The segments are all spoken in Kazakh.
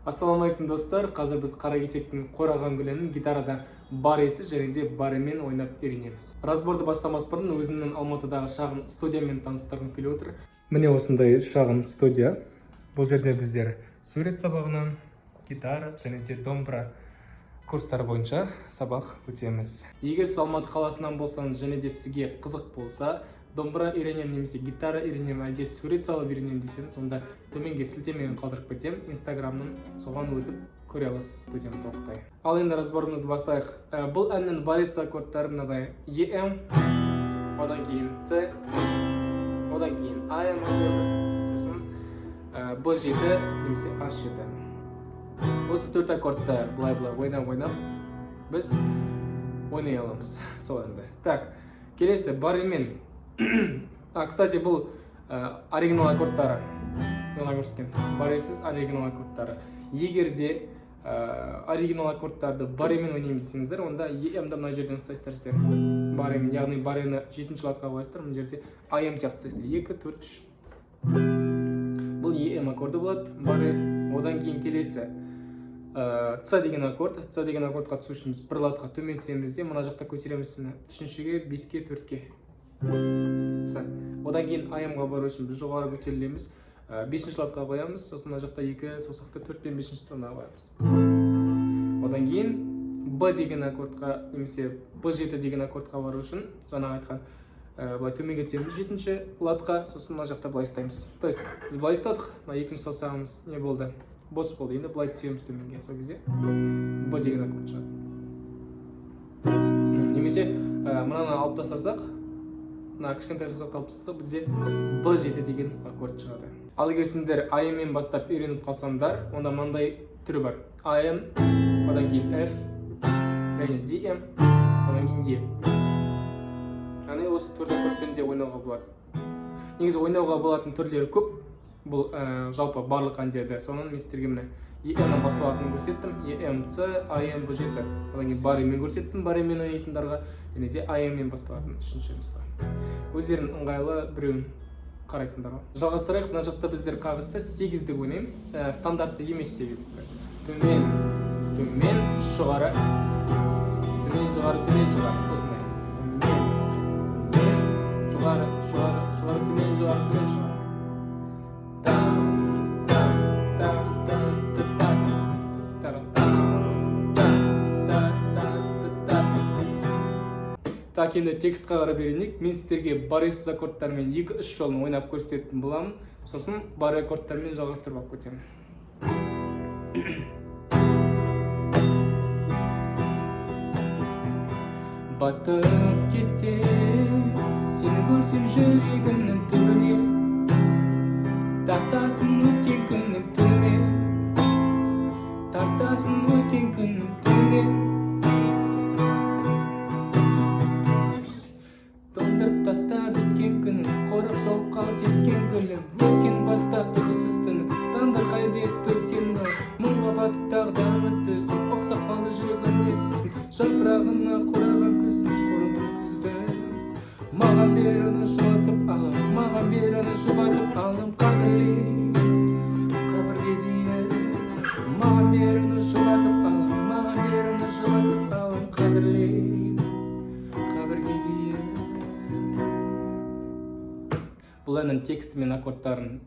Ассалаумағалейкум, достар! Қазір біз Қаракесектің «Қураған гүл» әнін гитарада баресіз және де баремен ойнап үйренеміз. Разборды бастамас бұрын өзімнің Алматыдағы шағын студиямен таныстырғым келіп отыр. Міне, осындай шағын студия. Бұл жерде біздер сурет сабағынан, гитара және де домбыра курстары бойынша сабақ өтеміз. Егер сіз Алматы қаласынан болсаңыз және де сізге қызық болса, домбыра үйренемін немесе гитара үйренемін, әлде сурет салып үйренемін десеңіз, онда төменге сілтемені қалдырып кетемін Инстаграмның, соған өтіп көре аласыз студияны толықтай. Ал енді разборымызды бастайық. Бұл әннің баресіз аккордтары мынадай: ЕМ, одан кейін С, одан кейін АМ аккорды, сосын Б7 немесе H7. Осы төрт аккордты былай былай ойнап ойнап біз ойнай аламыз сол әнді. Так, келесі баремен. А, кстати, бұл оригинал аккордтары, жаңа көрсеткен баресіз оригинал аккордтары. Егер де оригинал аккордтарды баремен ойнаймын десеңіздер, онда ЕМ-ді мына жерден ұстайсыздар сіздер баремен, яғни барені жетінші ладқа қоясыздар, мына жерде АМ сияқты ұстайсыздар: екі, төрт, үш. Бұл ЕМ аккорды болады, баре. Одан кейін келесі С деген аккорд. С деген аккордқа түсу үшін біз бір ладқа төмен түсеміз де, мына жақта көтереміз, міне, үшіншіге, беске, төртке С. Одан кейін АМ-ға бару үшін біз жоғары көтерілеміз, бесінші ладқа қоямыз, сосын мына жақта екі саусақты төрт пен бесінші струнаға қоямыз. Одан кейін Б деген аккордқа немесе Б7 деген аккордқа бару үшін жаңағы айтқан былай төменге түсеміз жетінші ладқа, сосын мына жақта былай ұстаймыз. То есть біз былай ұстадық, мына екінші саусағымыз не болды? Бос болды. Енді былай түсеміз төменге, сол кезде Б деген аккорд шығады. Немесе мынаны алып тастасақ, мына кішкентай саусақты алып тастасақ, бізде Б7 деген аккорд шығады. Ал егер сендер АМ-мен бастап үйреніп қалсаңдар, онда мынандай түрі бар: АМ, одан кейін F және ДМ, одан кейін Е. Яғни осы төрт аккордпен де ойнауға болады. Негізі ойнауға болатын түрлері көп бұл жалпы барлық әндерді. Соның мен сіздерге, міне, ЕМ басталатынын көрсеттім: ЕМ, С, АМ, Б7. Одан кейін баремен көрсеттім, баремен ойнайтындарға, және де АМ мен басталатын үшінші нұсқа. Өздерің ыңғайлы біреуін қарайсыңдар ғой. Жалғастырайық. Мына жақта біздер қағыста сегіздік ойнаймыз, стандартты емес сегіздік, то есть төмен, төмен, үш жоғары, төмен, жоғары, төмен, жоғары, осындай: төмен, төмен, жоғары, жоғары, жоғары, төмен, жоғары, төмен, жоғары. Там, там, там, там, та, та, та, та, та, та, та, та. Так, енді текстқа қарап үйренейік. Мен сіздерге баресіз аккордтармен екі үш жолын ойнап көрсететін боламын, сосын баре аккордтармен жалғастырып алып кетемін. Батып кетем сені көрсем жүрегімнің түбіне, тартасың өткен күннің түнімен, тартасың өткен күннің түнімен. Тоңдырып тастады өткен күнім, қорап солып қалды жеткен гүлім. Өткен баста ұйқысыз түнім, таңдырқай деп төккен нұрым. Мұңға батып тағы да түстім, ұқсап қалды жүрегім ессіздің жапырағына қураған күздің, қураған күздің. Маған бер оны, жылатып алам, маған бер оны, жұбатып алам, қадірлеймін қабірге дейін. Маған бер оны, жұбатып алам, маған бер оны, жұбатып алам, қадірлеймін қабірге дейін. Бұл әннің тексті мен аккордтарын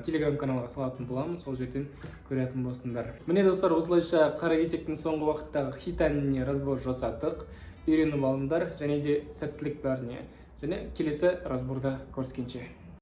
Телеграм каналға салатын боламын, сол жерден көретін болсыңдар. Міне, достар, осылайша Қаракесектің соңғы уақыттағы хит әніне разбор жасадық. Үйреніп алыңдар және де сәттілік бәріне, және келесі разборда көріскенше.